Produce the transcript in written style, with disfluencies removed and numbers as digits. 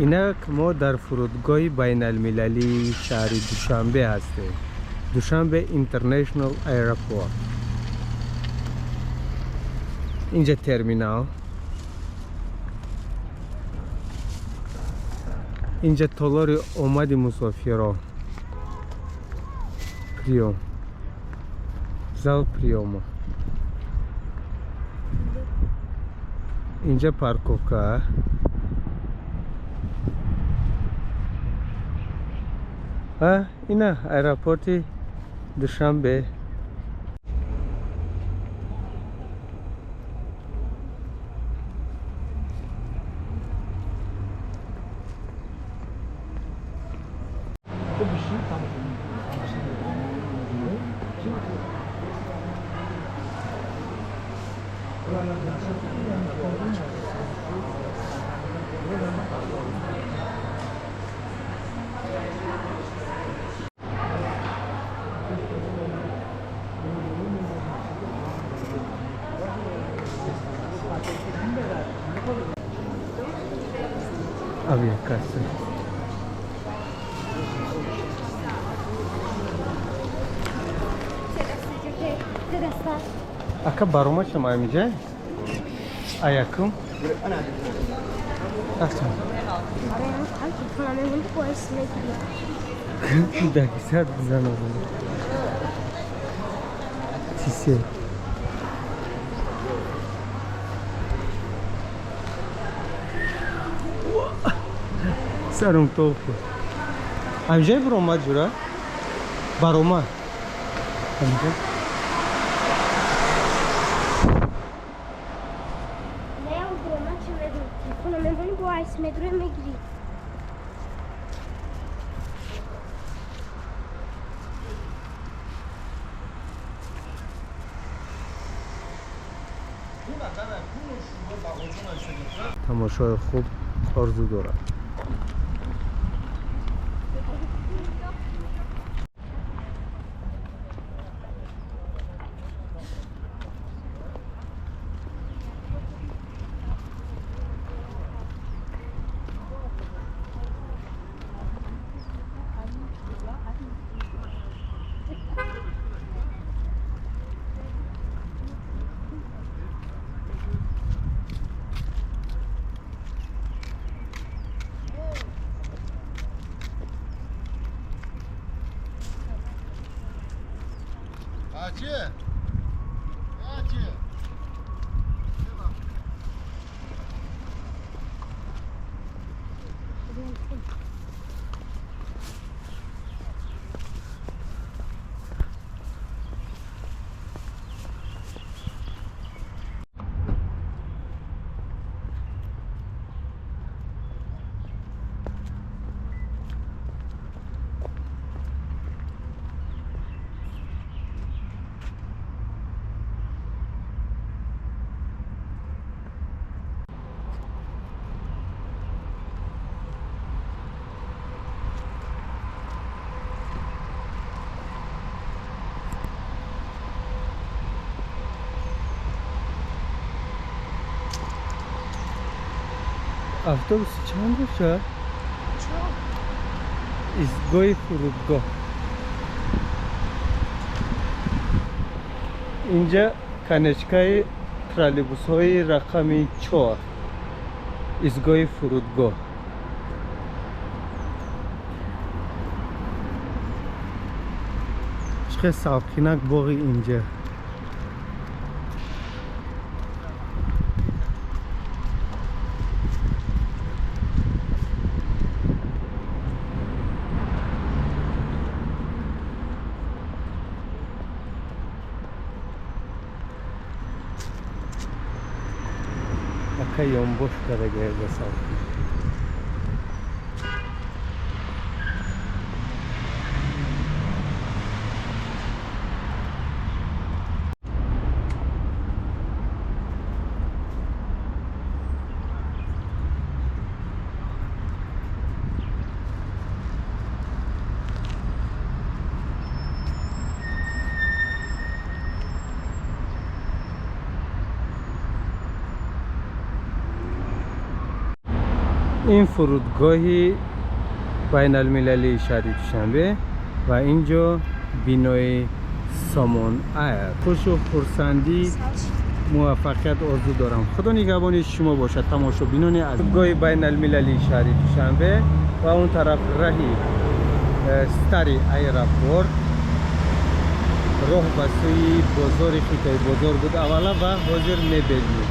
Инак мо дар фурудгоҳи байналмилалии шаҳри Душанбе ҳастем. Душанбе International Airport. Инҷа терминал. Инҷа толори омади мусофирон. Приём. Зал приёма. Инҷа парковка. Ина аэропорти Душанбе. Авиакасса. Ака барома шума амиҷа? Аякум? Рафтам. Дагисат бизанам. Тисе. Сарум тофу. Амҷай барома ҷура? Барома. Амҷа? Тамошои хуб орзу дорам. Автобус чанд бошад? Истгоҳи фурудгоҳ. Инҷа конечкаи троллейбусҳои рақами 4. Истгоҳи фурудгоҳ. Чӣ хел салқинак боғи инҷа. Ака ёнбош карда ба салқин. Ин фурудгоҳи байналмилалии шаҳри Душанбе ва ин ҷо бинои Сомон Айр. Хушу хурсандӣ, муваффақият орзу дорам. Худо нигаҳбони шумо бошад, тамошобинони аз фурудгоҳи байналмилалии шаҳри Душанбе ва он тараф раҳи старый аэропорт, роҳ ба сӯи бозори Хитой, бозор буд аввала ва ҳозир мебелни.